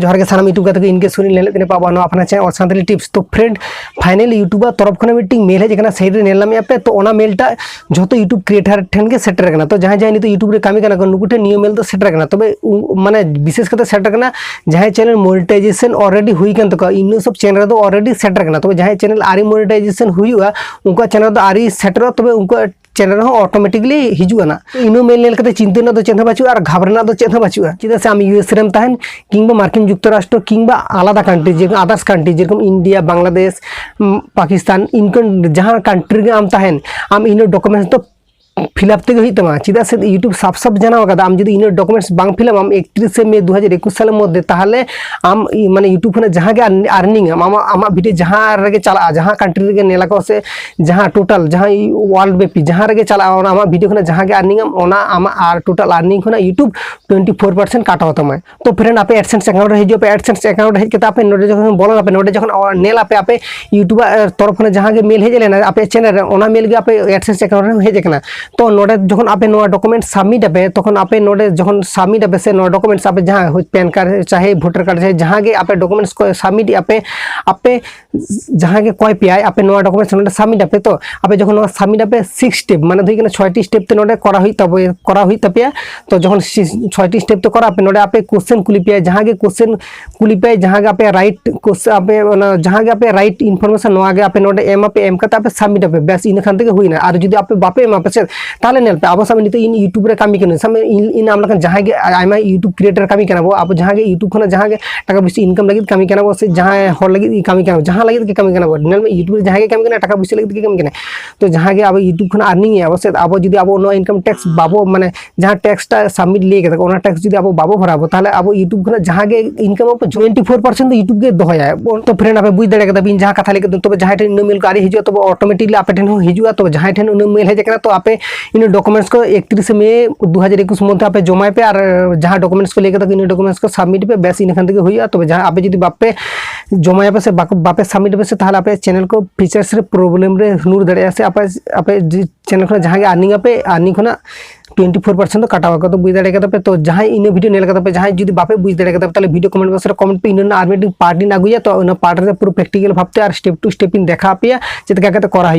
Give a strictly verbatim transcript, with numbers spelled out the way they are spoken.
ᱡᱚᱦᱟᱨ ᱜᱮ ᱥᱟᱱᱟᱢ YouTube ᱜᱟᱛᱮ ᱠᱚ, ᱤᱧ ᱜᱮ ᱥᱩᱱᱤᱞ ᱞᱮᱱᱮᱫ ᱛᱮ ᱯᱟᱵᱟ ᱱᱚᱣᱟ ᱟᱯᱱᱟᱨ ᱪᱮᱱᱮᱞ ᱚᱞ ᱥᱟᱱᱛᱟᱲᱤ ᱴᱤᱯᱥ᱾ ᱛᱚ ᱯᱷᱨᱮᱱᱰ, ᱯᱷᱟᱭᱱᱟᱞᱤ YouTube ᱟᱜ ᱛᱚᱨᱚᱯ ᱠᱷᱚᱱᱟᱜ ᱢᱤᱫᱴᱤᱝ ᱢᱮᱞ ᱦᱮᱡ ᱟᱠᱟᱱᱟ, ᱥᱟᱭᱤᱰ ᱨᱮ ᱧᱮᱞ ᱧᱟᱢᱮᱫ ᱟᱯᱮ᱾ ᱛᱚ ᱚᱱᱟ ᱢᱮᱞ ᱴᱟᱜ ᱡᱷᱚᱛᱚ YouTube ᱠᱨᱤᱭᱮᱴᱟᱨ ᱴᱷᱮᱱ ᱜᱮ ᱥᱮᱴᱮᱨ ᱟᱠᱟᱱᱟ᱾ ᱛᱚ ᱡᱟᱦᱟᱸᱭ ᱡᱟᱦᱟᱸᱭ ᱱᱤᱛᱚᱜ YouTube ᱨᱮ ᱠᱟᱹᱢᱤ ᱠᱟᱱᱟ ᱠᱚ, ᱱᱩᱠᱩ ᱴᱷᱮᱱ ᱱᱤᱭᱟᱹ ᱢᱮᱞ ᱫᱚ ᱥᱮᱴᱮᱨ ᱟᱠᱟᱱᱟ᱾ ᱛᱚᱵᱮ ᱩ-, ᱢᱟᱱᱮ ᱵᱤᱥᱮᱥ ᱠᱟᱛᱮ ᱥᱮᱴᱮᱨ ᱟᱠᱟᱱᱟ ᱡᱟᱦᱟᱸᱭ ᱪᱮᱱᱮᱞ ᱢᱚᱱᱤᱴᱟᱭᱡᱮᱥᱚᱱ ᱚᱞᱨᱮᱰᱤ ᱦᱩᱭ ᱠᱟᱱ ᱛᱟᱠᱚᱣᱟ, ᱤᱱᱟᱹ ᱥᱚᱵ ᱪᱮᱱᱮᱞ ᱨᱮᱫᱚ ᱚᱞᱨᱮᱰᱤ ᱥᱮᱴᱮᱨ ᱟᱠᱟᱱᱟ᱾ ᱛᱚᱵᱮ ᱡᱟᱦᱟᱸᱭ ᱪᱮᱱᱮᱞ ᱟᱹᱣᱨᱤ ᱢᱚᱱᱤᱴᱟᱭᱡᱮᱥᱚᱱ ᱦᱩᱭᱩᱜᱼᱟ, ᱩᱱᱠᱩᱣᱟᱜ ᱪᱮᱱᱮᱞ ᱫᱚ ᱟᱹᱣᱨᱤ ᱥᱮᱴᱮᱨᱚᱜᱼᱟ, ᱛᱚᱵᱮ ᱩᱱᱠᱩᱣᱟᱜ ᱪᱮᱱᱮᱞ ᱨᱮᱦᱚᱸ ᱚᱴᱳᱢᱮᱴᱤᱠᱞᱤ ᱦᱤᱡᱩᱜᱼᱟ ᱱᱟᱜ᱾ ᱤᱱᱟᱹ ᱢᱮᱞ ᱧᱮᱞ ᱠᱟᱛᱮ ᱪᱤᱱᱛᱟᱹ ᱨᱮᱱᱟᱜ ᱫᱚ ᱪᱮᱫ ᱦᱚᱸ ᱵᱟᱹᱪᱩᱜᱼᱟ ᱟᱨ ᱜᱷᱟᱵᱨᱟ ᱨᱮᱱᱟᱜ ᱫᱚ ᱪᱮᱫ ᱦᱚᱸ ᱵᱟᱹᱪᱩᱜᱼᱟ᱾ ᱪᱮᱫᱟᱜ ᱥᱮ ᱟᱢ ᱤᱭᱩ ᱮᱥ ᱨᱮᱢ ᱛᱟᱦᱮᱱ, ᱠᱤᱝᱵᱟ ᱢᱟᱨᱠᱤᱱ ᱡᱩᱠᱛᱚᱨᱟᱥᱴᱨᱚ, ᱠᱤᱝᱵᱟ ᱟᱞᱟᱫᱟ ᱠᱟᱱᱴᱨᱤ, ᱡᱮ ᱟᱫᱟᱨᱥ ᱠᱟᱱᱴᱨᱤ, ᱡᱮᱨᱚᱠᱚᱢ ᱤᱱᱰᱤᱭᱟ, ᱵᱟᱝᱞᱟᱫᱮᱥ, ᱩᱢ, ᱯᱟᱠᱤᱥᱛᱟᱱ, ᱤᱱᱠᱟᱱ ᱡᱟᱦᱟᱸ ᱠᱟᱱᱴᱨᱤ ᱨᱮᱜᱮ ᱟᱢ ᱛᱟᱦᱮᱱ, ᱟᱢ ᱤᱱᱟᱹ ᱰᱚᱠᱩᱢᱮᱱᱴᱥ ᱫᱚ ᱯᱷᱤᱞᱟᱯ ᱛᱮᱜᱮ ᱦᱩᱭᱩᱜ ᱛᱟᱢᱟ᱾ ᱪᱮᱫᱟᱜ ᱥᱮ YouTube ᱥᱟᱯ ᱥᱟᱯ ᱡᱟᱱᱟᱣ ᱟᱠᱟᱫᱟ, ᱟᱢ ᱡᱩᱫᱤ ᱤᱱᱟᱹ ᱰᱚᱠᱩᱢᱮᱱᱴᱥ ᱵᱟᱝ ᱯᱷᱤᱞᱟᱯ ᱟᱢ ᱮᱠᱛᱨᱤᱥᱮ ᱢᱮ ᱫᱩ ᱦᱟᱡᱟᱨ ᱮᱠᱩᱥ ᱥᱟᱞ ᱢᱚᱫᱽᱫᱷᱮ, ᱛᱟᱦᱚᱞᱮ ᱟᱢ ᱤ-, ᱢᱟᱱᱮ YouTube ᱠᱷᱚᱱᱟᱜ ᱡᱟᱦᱟᱸ ᱜᱮ ᱟᱨᱱᱤᱝ ᱟᱢ, ᱟᱢᱟᱜ, ᱟᱢᱟᱜ ᱵᱷᱤᱰᱤᱭᱳ ᱡᱟᱦᱟᱸ ᱨᱮᱜᱮ ᱪᱟᱞᱟᱜᱼᱟ, ᱡᱟᱦᱟᱸ ᱠᱟᱱᱴᱨᱤ ᱨᱮᱜᱮ ᱧᱮᱞ ᱟᱠᱚ ᱥᱮ ᱡᱟᱦᱟᱸ ᱴᱳᱴᱟᱞ, ᱡᱟᱦᱟᱸ ᱣᱟᱨᱞᱰ ᱵᱮᱯᱤ ᱡᱟᱦᱟᱸ ᱨᱮᱜᱮ ᱪᱟᱞᱟᱜᱼᱟ, ᱚᱱᱟ ᱟᱢᱟᱜ ᱵᱷᱤᱰᱤᱭᱳ ᱠᱷᱚᱱᱟᱜ ᱡᱟᱦᱟᱸ ᱜᱮ ᱟᱨᱱᱤᱝ ᱟᱢ, ᱚᱱᱟ ᱟᱢᱟᱜ ᱟᱨ ᱴᱳᱴᱟᱞ ᱟᱨᱱᱤᱝ ᱠᱷᱚᱱᱟᱜ YouTube ᱴᱩᱭᱮᱱᱴᱤ ᱯᱷᱳᱨ ᱯᱟᱨᱥᱮᱱᱴ ᱠᱟᱴᱟᱣ ᱛᱟᱢᱟᱭ᱾ ᱛᱚ ᱯᱷᱨᱮᱱᱰ, ᱟᱯᱮ AdSense ᱟᱠᱟᱣᱩᱱᱴ ᱨᱮ ᱦᱤᱡᱩᱜ ᱯᱮ᱾ AdSense ᱟᱠᱟᱣᱩᱱᱴ ᱨᱮ ᱦᱮᱡ ᱠᱟᱛᱮ ᱟᱯᱮ ᱱᱚᱰᱮ ᱡᱚᱠᱷᱚᱱ ᱵᱚᱞᱚᱱ ᱟᱯᱮ, ᱱᱚᱰᱮ ᱡᱚᱠᱷᱚᱱ ᱧᱮᱞ ᱟᱯᱮ, ᱟᱯᱮ YouTube ᱟᱜ ᱛᱚᱨᱚᱯ ᱠᱷᱚᱱᱟᱜ ᱡᱟᱦᱟᱸ ᱜᱮ ᱢᱮᱞ ᱦᱮᱡ ᱞᱮᱱᱟ ᱟᱯᱮ ᱪᱮᱱᱮᱞ ᱨᱮ, ᱚᱱᱟ ᱢᱮᱞ ᱜᱮ ᱟᱯᱮ AdSense ᱟᱠᱟᱣᱩᱱᱴ ᱨᱮ ᱦᱮᱡ ᱟᱠᱟᱱᱟ᱾ ᱛᱚ ᱱᱚᱰᱮ ᱡᱚᱠᱷᱚᱱ ᱟᱯᱮ ᱱᱚᱣᱟ ᱰᱚᱠᱩᱢᱮᱱᱴ ᱥᱟᱵᱢᱤᱴ ᱟᱯᱮ, ᱛᱚᱠᱷᱚᱱ ᱟᱯᱮ ᱱᱚᱰᱮ ᱡᱚᱠᱷᱚᱱ ᱥᱟᱵᱢᱤᱴ ᱟᱯᱮ ᱥᱮ ᱱᱚᱣᱟ ᱰᱚᱠᱩᱢᱮᱱᱴᱥ ᱟᱯᱮ ᱡᱟᱦᱟᱸ ᱦᱳᱭ ᱯᱮᱱ ᱠᱟᱨᱰ ᱪᱟᱦᱮ ᱵᱷᱳᱴᱟᱨ ᱠᱟᱨᱰ ᱪᱟᱦᱮ ᱡᱟᱦᱟᱸ ᱜᱮ ᱟᱯᱮ ᱰᱚᱠᱩᱢᱮᱱᱴᱥ ᱠᱚ ᱥᱟᱵᱢᱤᱴ ᱮᱜᱼᱟ ᱯᱮ, ᱟᱯᱮ ᱡᱟᱦᱟᱸ ᱜᱮ ᱠᱚᱭ ᱯᱮᱭᱟᱭ, ᱟᱯᱮ ᱱᱚᱣᱟ ᱰᱚᱠᱩᱢᱮᱱᱴᱥ ᱱᱚᱰᱮ ᱥᱟᱵᱢᱤᱴ ᱟᱯᱮ᱾ ᱛᱚ ᱟᱯᱮ ᱡᱚᱠᱷᱚᱱ ᱱᱚᱣᱟ ᱥᱟᱵᱢᱤᱴ ᱟᱯᱮ, ᱥᱤᱠᱥ ᱥᱴᱮᱯ, ᱢᱟᱱᱮ ᱫᱚ ᱦᱩᱭᱩᱜ ᱠᱟᱱᱟ ᱪᱷᱚᱭᱴᱤ ᱥᱴᱮᱯ ᱛᱮ ᱱᱚᱰᱮ ᱠᱚᱨᱟᱣ ᱦᱩᱭᱩᱜ ᱛᱟᱯᱮ, ᱠᱚᱨᱟᱣ ᱦᱩᱭᱩᱜ ᱛᱟᱯᱮᱭᱟ᱾ ᱛᱚ ᱡᱚᱠᱷᱚᱱ ᱥᱤ-, ᱪᱷᱚᱭᱴᱤ ᱥᱴᱮᱯ ᱛᱮ ᱠᱚᱨᱟᱣ ᱟᱯᱮ, ᱱᱚᱰᱮ ᱟᱯᱮ ᱠᱚᱥᱪᱮᱱ ᱠᱩᱞᱤ ᱯᱮᱭᱟ, ᱡᱟᱦᱟᱸ ᱜᱮ ᱠᱚᱥᱪᱮᱱ ᱠᱩᱞᱤ ᱯᱮ, ᱡᱟᱦᱟᱸ ᱜᱮ ᱟᱯᱮ ᱨᱟᱭᱤᱴ ᱠᱚᱥ-, ᱟᱯᱮ ᱚᱱᱟ ᱡᱟᱦᱟᱸ ᱜᱮ ᱟᱯᱮ ᱨᱟᱭᱤᱴ ᱤᱱᱯᱷᱚᱨᱢᱮᱥᱚᱱ ᱱᱚᱣᱟ ᱜᱮ ᱟᱯᱮ ᱱᱚᱰᱮ ᱮᱢ ᱟᱯᱮ, ᱮᱢ ᱠᱟᱛᱮ ᱟᱯᱮ ᱥᱟᱵᱢᱤᱴ ᱟᱯᱮ, ᱵᱮᱥ ᱤᱱᱟᱹ ᱠᱷᱟᱱ ᱛᱮᱜᱮ ᱦᱩᱭᱱᱟ᱾ ᱟᱨ ᱡᱩᱫᱤ ᱟᱯᱮ ᱵᱟᱯᱮ ᱮᱢᱟ ᱯᱮ ᱥᱮ, ᱛᱟᱦᱚᱞᱮ ᱧᱮᱞ ᱯᱮ, ᱟᱵᱚ ᱥᱟᱵ ᱱᱤᱛᱚᱜ ᱤᱧ YouTube ᱨᱮ ᱠᱟᱹᱢᱤ ᱠᱟᱹᱱᱟᱹᱧ, ᱥᱟᱵ ᱢᱮ ᱤᱧ, ᱤᱧ ᱟᱢ ᱞᱮᱠᱟᱱ ᱡᱟᱦᱟᱸᱭ ᱜᱮ ᱟᱭᱢᱟ YouTube ᱠᱨᱤᱭᱮᱴᱟᱨ ᱠᱟᱹᱢᱤ ᱠᱟᱱᱟ ᱵᱚ, ᱟᱵᱚ ᱡᱟᱦᱟᱸ ᱜᱮ YouTube ᱠᱷᱚᱱᱟᱜ ᱡᱟᱦᱟᱸ ᱜᱮ ᱴᱟᱠᱟ ᱯᱩᱭᱥᱟᱹ ᱤᱱᱠᱟᱢ ᱞᱟᱹᱜᱤᱫ ᱠᱟᱹᱢᱤ ᱠᱟᱱᱟ ᱵᱚ, ᱥᱮ ᱡᱟᱦᱟᱸᱭ ᱦᱚᱲ ᱞᱟᱹᱜᱤᱫ ᱜᱮ ᱠᱟᱹᱢᱤ ᱠᱟᱱᱟ ᱵᱚ, ᱡᱟᱦᱟᱸ ᱞᱟᱹᱜᱤᱫ ᱜᱮ ᱠᱟᱹᱢᱤ ᱠᱟᱱᱟ ᱵᱚ, ᱧᱮᱞ ᱢᱮ YouTube ᱨᱮ ᱡᱟᱦᱟᱸᱭ ᱜᱮ ᱠᱟᱹᱢᱤ ᱠᱟᱱᱟ ᱴᱟᱠᱟ ᱯᱩᱭᱥᱟᱹ ᱞᱟᱹᱜᱤᱫ ᱜᱮ ᱠᱟᱹᱢᱤ ᱠᱟᱱᱟ᱾ ᱛᱚ ᱡᱟᱦᱟᱸ ᱜᱮ ᱟᱵᱚ YouTube ᱠᱷᱚᱱᱟᱜ ᱟᱨᱱᱤᱝ ᱮᱜᱼᱟ ᱵᱚ ᱥᱮ, ᱟᱵᱚ ᱡᱩᱫᱤ ᱟᱵᱚ ᱱᱚᱣᱟ ᱤᱱᱠᱟᱢ ᱴᱮᱠᱥ ᱵᱟᱵᱚ, ᱢᱟᱱᱮ ᱡᱟᱦᱟᱸ ᱴᱮᱠᱥ ᱴᱟ ᱥᱟᱵᱢᱤᱴ ᱞᱟᱹᱭ ᱠᱟᱫᱟ ᱠᱚ, ᱚᱱᱟ ᱴᱮᱠᱥ ᱡᱩᱫᱤ ᱟᱵᱚ ᱵᱟᱵᱚ ᱵᱷᱚᱨᱟᱣ ᱟᱵᱚ, ᱛᱟᱦᱚᱞᱮ ᱟᱵᱚ YouTube ᱠᱷᱚᱱᱟᱜ ᱡᱟᱦᱟᱸ ᱜᱮ ᱤᱱᱠᱟᱢ ᱟᱵᱚ ᱴᱩᱭᱮᱱᱴᱤ ᱯᱷᱳᱨ ᱯᱟᱨᱥᱮᱱᱴ ᱫᱚ YouTube ᱜᱮ ᱫᱚᱦᱚᱭᱟ᱾ ᱛᱚ ᱯᱷᱨᱮᱱᱰ, ᱟᱯᱮ ᱵᱩᱡᱽ ᱫᱟᱲᱮ ᱠᱟᱫᱟ ᱵᱤᱱ ᱡᱟᱦᱟᱸ ᱠᱟᱛᱷᱟ ᱞᱟᱹᱭ ᱠᱮᱫᱟ, ᱛᱚᱵᱮ ᱡᱟᱦᱟᱸᱭ ᱴᱷᱮᱱ ᱤᱱᱟᱹ ᱢᱮᱞ ᱠᱚ ᱟᱹᱣᱨᱤ ᱦᱤᱡᱩᱜᱼᱟ, ᱛᱚᱵᱮ ᱚᱴᱳᱢᱮᱴᱤᱠᱞᱤ ᱟᱯᱮ ᱴᱷᱮᱱ ᱦᱚᱸ ᱦᱤᱡᱩᱜᱼᱟ᱾ ᱛᱚᱵᱮ ᱡᱟᱦᱟᱸᱭ ᱴᱷᱮᱱ ᱤᱱᱟᱹ ᱢᱮᱞ ᱦᱮᱡ ᱟᱠᱟᱱᱟ, ᱛᱚ ᱟᱯᱮ ᱤᱱᱟᱹ ᱰᱚᱠᱩᱢᱮᱱᱴᱥ ᱠᱚ ᱮᱠᱛᱨᱤᱥᱮ ᱢᱮ ᱫᱩ ᱦᱟᱡᱟᱨ ᱮᱠᱩᱥ ᱢᱚᱫᱽᱫᱷᱮ ᱟᱯᱮ ᱡᱚᱢᱟᱭ ᱯᱮ, ᱟᱨ ᱡᱟᱦᱟᱸ ᱰᱚᱠᱩᱢᱮᱱᱴᱥ ᱠᱚ ᱞᱟᱹᱭ ᱠᱟᱫᱟ ᱠᱚ, ᱤᱱᱟᱹ ᱰᱚᱠᱩᱢᱮᱱᱴᱥ ᱠᱚ ᱥᱟᱵᱢᱤᱴ ᱯᱮ, ᱵᱮᱥ ᱤᱱᱟᱹ ᱠᱷᱟᱱ ᱛᱮᱜᱮ ᱦᱩᱭᱩᱜᱼᱟ᱾ ᱛᱚᱵᱮ ᱡᱟᱦᱟᱸ ᱟᱯᱮ ᱡᱩᱫᱤ ᱵᱟᱯᱮ ᱡᱚᱢᱟᱭᱟᱯᱮ ᱥᱮ ᱵᱟᱠᱚ, ᱵᱟᱯᱮ submit ᱟᱯᱮ ᱥᱮ, ᱛᱟᱦᱚᱞᱮ ᱟᱯᱮ channel ᱠᱚ features ᱨᱮ problem ᱨᱮ ᱧᱩᱨ ᱫᱟᱲᱮᱭᱟᱜᱼᱟ ᱥᱮ ᱟᱯᱮ, ᱟᱯᱮ channel ᱠᱷᱚᱱᱟᱜ ᱡᱟᱦᱟᱸ ᱜᱮ earning ᱟᱯᱮ, earning ᱠᱷᱚᱱᱟᱜ twenty four percent ᱫᱚ ᱠᱟᱴᱟᱣ ᱟᱠᱚ᱾ ᱛᱚ ᱵᱩᱡᱽ ᱫᱟᱲᱮ ᱠᱟᱫᱟ ᱯᱮ᱾ ᱛᱚ ᱡᱟᱦᱟᱸᱭ ᱤᱱᱟᱹ video ᱧᱮᱞ ᱠᱟᱫᱟ ᱯᱮ, ᱡᱟᱦᱟᱸᱭ ᱡᱩᱫᱤ ᱵᱟᱯᱮ ᱵᱩᱡᱽ ᱫᱟᱲᱮ ᱠᱟᱫᱟ ᱯᱮ, ᱛᱟᱦᱚᱞᱮ video comment box ᱨᱮ comment ᱯᱮ, ᱤᱱᱟᱹ ᱨᱮᱱᱟᱜ ᱟᱨ ᱢᱤᱫᱴᱤᱡ part ᱤᱧ ᱟᱹᱜᱩᱭᱟ᱾ ᱛᱚ ᱚᱱᱟ part ᱨᱮ ᱯᱩᱨᱟᱹ practical ᱵᱷᱟᱵᱛᱮ ᱟᱨ step to step ᱤᱧ ᱫᱮᱠᱷᱟᱣ ᱟᱯᱮᱭᱟ ᱪᱮᱫ ᱞᱮᱠᱟ ᱠᱟᱛᱮ ᱠᱚᱨᱟᱣ ᱦᱩᱭᱩᱜᱼᱟ᱾